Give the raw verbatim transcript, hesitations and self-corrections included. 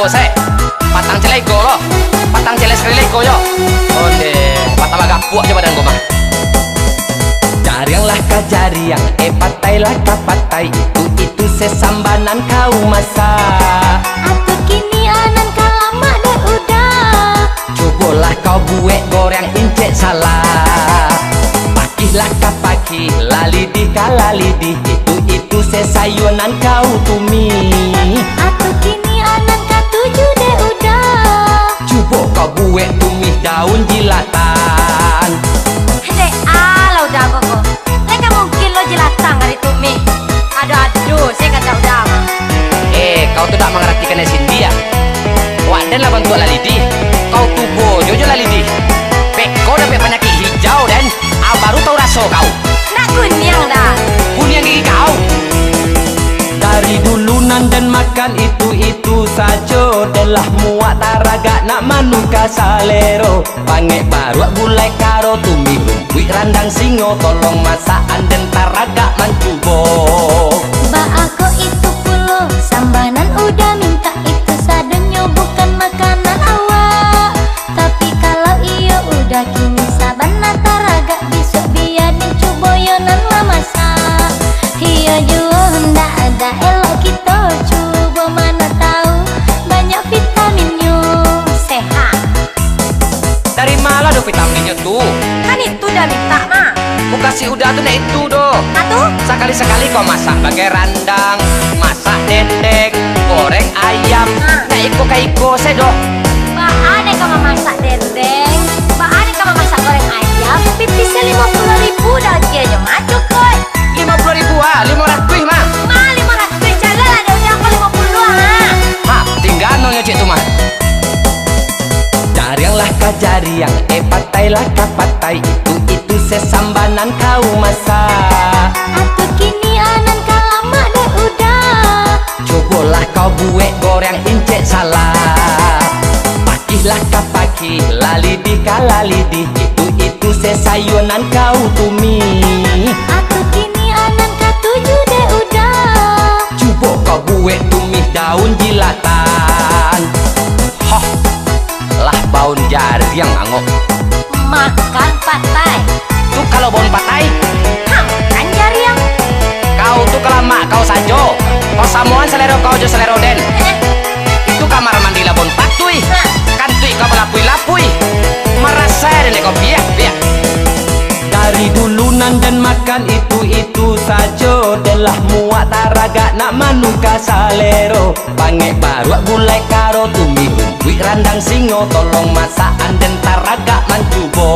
Oh, sek. Patang celek iko lo. Patang celek sakali lai iko yo. Onde, patang bagapuak jo badan ko mah. Jariang lah ka jariang, eh, patai lah ka patai, itu-itu se sambanan kau masak. Atu kini anan ka lamak dek uda. Cubolah kau buek goreng incek salak. Pakihlah ka pakih, lalidih ka lalidih, itu-itu se sayua nan kau tumih. Atu kini anan katuju dek uda. Cubo kau buek tumih daun jilatan. Dek alah uda ko ko. Lai ka mungkin lo jilatan ka ditumih. Ado-ado se kata uda mah. Eh, kau tu dak mangaratikan dek Cindy, ah. Wak den lah bantuak lalidih. Kau tubo jo jo lalidih. Beko dapek panyakik hijau den. Ah, baru tau raso kau. Nak kuniang dah. Kuniang gigi kau. Dari dulu nan den makan itu-itu sajo, den lah muak taragak nak manuka salero. Pangek baruak gulai karo, tumih rumpuik randang singo, tolong masak an den taragak mancubo. Baa kok itu pulo, sambanan uda mintak itu sadonyo bukan makanan awak. Tapi kalau iyo uda kini sabana taragak, bisuak bia den cubo yo nan mamasak. Iyo juo ndak agak elok kito cubo, mana tau banyak vitaminnyo, sehat. Dari ma lah do vitaminnyo tu? Kan itu dah mintak mah. Mukasuik uda tu ndak itu doh. Nah tu? Sakali-sakali kau masak bagai randang, masak dendeng, goreng ayam. Ha. Ndak iko ka iko se doh. Baa dek ka mamasak dendeng, baa dek ka mamasak goreng ayam, pipisnyo limo puluah ribu dah agiahnyo, ma cukuik. Limo puluah ribu ah, limo ratuih mah. Ma limo ratuih, jalan lah dek uda ko limo puluah ah. Ha, tingga nolnyo cek tu mah. Jariang lah ka jariang, eh, patai lah ka patai, itu-itu se sambanan kau masak. Atu kini anan ka lamak dek uda. Cubolah kau buek goreng incek salak. Pakihlah ka pakih, lalidih ka lalidih, itu-itu se sayua nan kau tumih. Atu kini anan katuju dek uda. Cubo kau buek tumih daun jilatan. Hah, lah baun jariang angok. Makan patai. Tu kalau baun patai? Ha, makan jariang. Kau tu kalamak kau sajo. Kau samoan salero kau jo salero den. Eh. Itu kamar mandi lah baun patuih. Ha. Kantuik kau balapui-lapui. Marasai den dek kau piak-piak. Dari dulu nan den makan itu-itu sajo, den lah muak taragak nak manuka salero. Pangek baruak gulai karo, tumih rumpuik randang singo, tolong masak an den taragak mancubo.